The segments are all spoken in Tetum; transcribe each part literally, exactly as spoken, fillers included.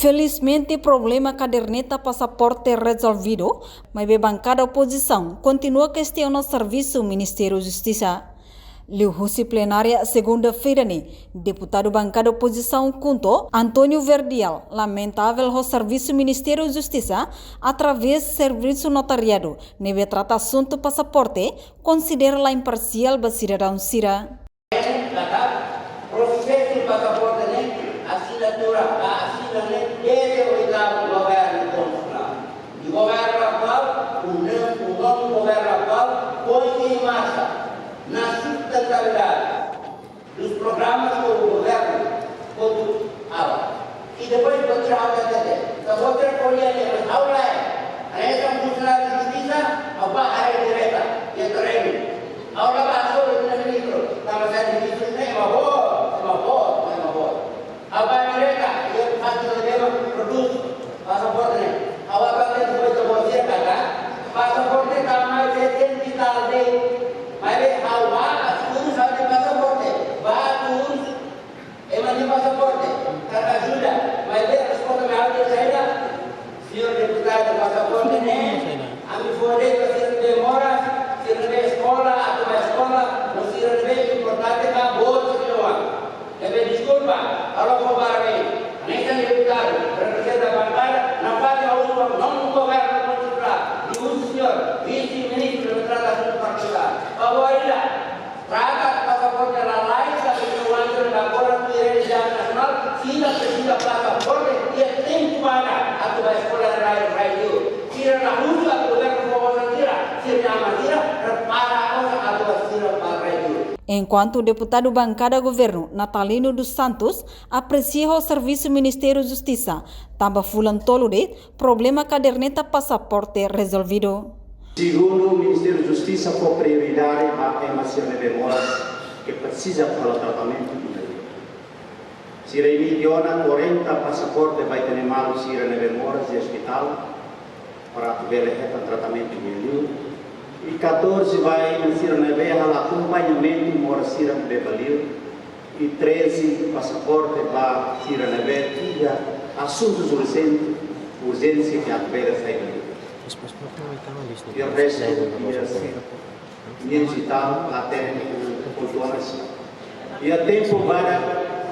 Felizmente, problema kaderneta pasaporte rezolvidu, maibé bankada opozisaun kontinua kestiona servisu Ministériu Justisa. Liuhusi plenária segunda-feira ne'e, deputadu bankada opozisaun KHUNTO, António Verdial, lamentavel ho servisu Ministériu Justisa através servisu notariadu, ne'ebé trata asuntu pasaporte, konsidera la imparsiál ba sidadaun sira. Prosesu pasaporte ne'e, asinatura, asina ne'e, dezde oitavu governu konstitusionál. I governu atuál, o nono, o nono governu atuál, poi en marxa, na sustentabilidade dos programas que o governo conduz. I depois pode tirar o T T T. Então, vou ter que olhar, mas ao lá é. Aí essa funcionária de justiça, ao barra direta, e treino. Ao lá passou, ele não é ministro. Estava sendo ministro, nem uma boa, uma boa, uma boa. Agora direta, e eu faço problema, produz pasaporte ne'e. Agora para ter depois de você pagar, pasaporte está mais de cento e tal de. Mas ele, agora, as coisas sabem pasaporte. Vá, tudo. Ema nia pasaporte, kata ajuda, maibé resposta mai ha'u dehan saida. Señór deputadu, pasaporte ne'e, ami fó de'it ba sira ne'ebé moras, sira ne'ebé eskola, atu bá eskola, no sira ne'ebé importante ba boot sira-nia oan. Ne'ebé deskulpa, halo fó para mim. Hanesan deputadu, reprezenta bankada, nafatin ha'u uza nono governu konstitusionál, liuhusi señór vise-ministru ne'ebé trata asuntu partikular. Favór ida. Trata pasaporte lalais, sabe que o ano da agora tu é exame nacional, sira presiza pasaporte, iha tempu badak atu bá eskola rai, rai liu. Sira la husu atu governu fó osan sira, sira-nia aman sira, prepara osan atu bá sira bá rai liu. Enkuantu deputadu bankada governu, Natalino dos Santos, apresia ho servisu Ministériu Justisa, tanba fulan tolu de'it, problema kaderneta pasaporte rezolvidu. Segundu, Ministériu Justisa fó prioridade ba ema sira ne'ebé moras ke presiza halo tratamentu iha liur. Sira emite ona kuarenta pasaporte ba ita-nia maluk sira ne'ebé moras iha ospitál, para atu bele hetan tratamentu iha liur. I katorze ba ema sira ne'ebé halo akompañamentu moras sira ne'ebé bá liur. I treze pasaporte ba sira ne'ebé iha asuntus urjente, urjénsia ke atu bele sai ba liur. I o restu, iha digital, até poltronas. Iha tempu badak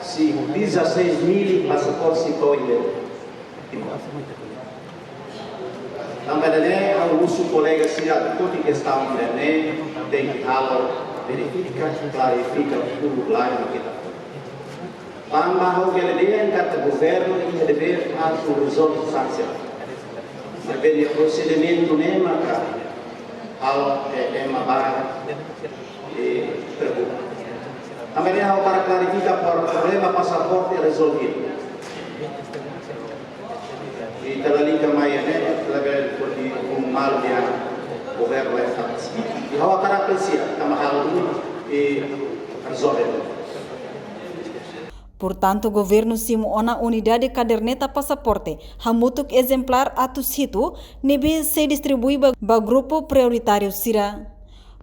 sei dezasseis mil pasaporte sei to'o iha. Tanba ne'e, ha'u husu kolega sira atu foti kestaun ida-ne'e, tenke halo, verifika, klarifika, uluk lai no kita. Tanba ha'u bele dehan katak governu iha dever atu rezolve kestaun sira. Maibé prosedimentu ne'e maka halo, eh, ema barak, eh, preokupa. Tanba ne'e ha'u hakarak klarifika pro-, problema pasaporte rezolvidu. I ita lalika mai ne'e, ita labele foti un mal dia governu e fatis. I ha'u hakarak apresia, tanba halo duni, i rezolve. Portantu, governu simu ona unidade kaderneta pasaporte, hamutuk ezemplár atus hitu, ne'ebé sei distribui ba, ba grupu prioritáriu sira.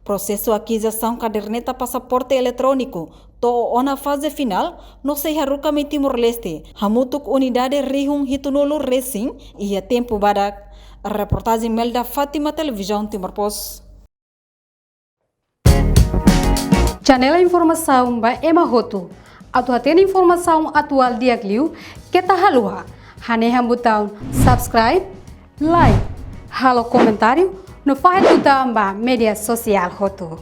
Prosesu akizisaun kaderneta pasaporte eletróniku to'o ona faze finál, no sei haruka mai Timor-Leste, hamutuk unidade rihun hitunulu resin, iha tempu badak. Reportajen Melda Fátima, Televizaun Timor Post. Janela informasaun ba ema hotu. Atu hatene informasaun atuál di'ak liu, keta haluha hanehan butaun subscribe, like, halo komentáriu, no fahe tutan ba média sosiál hotu.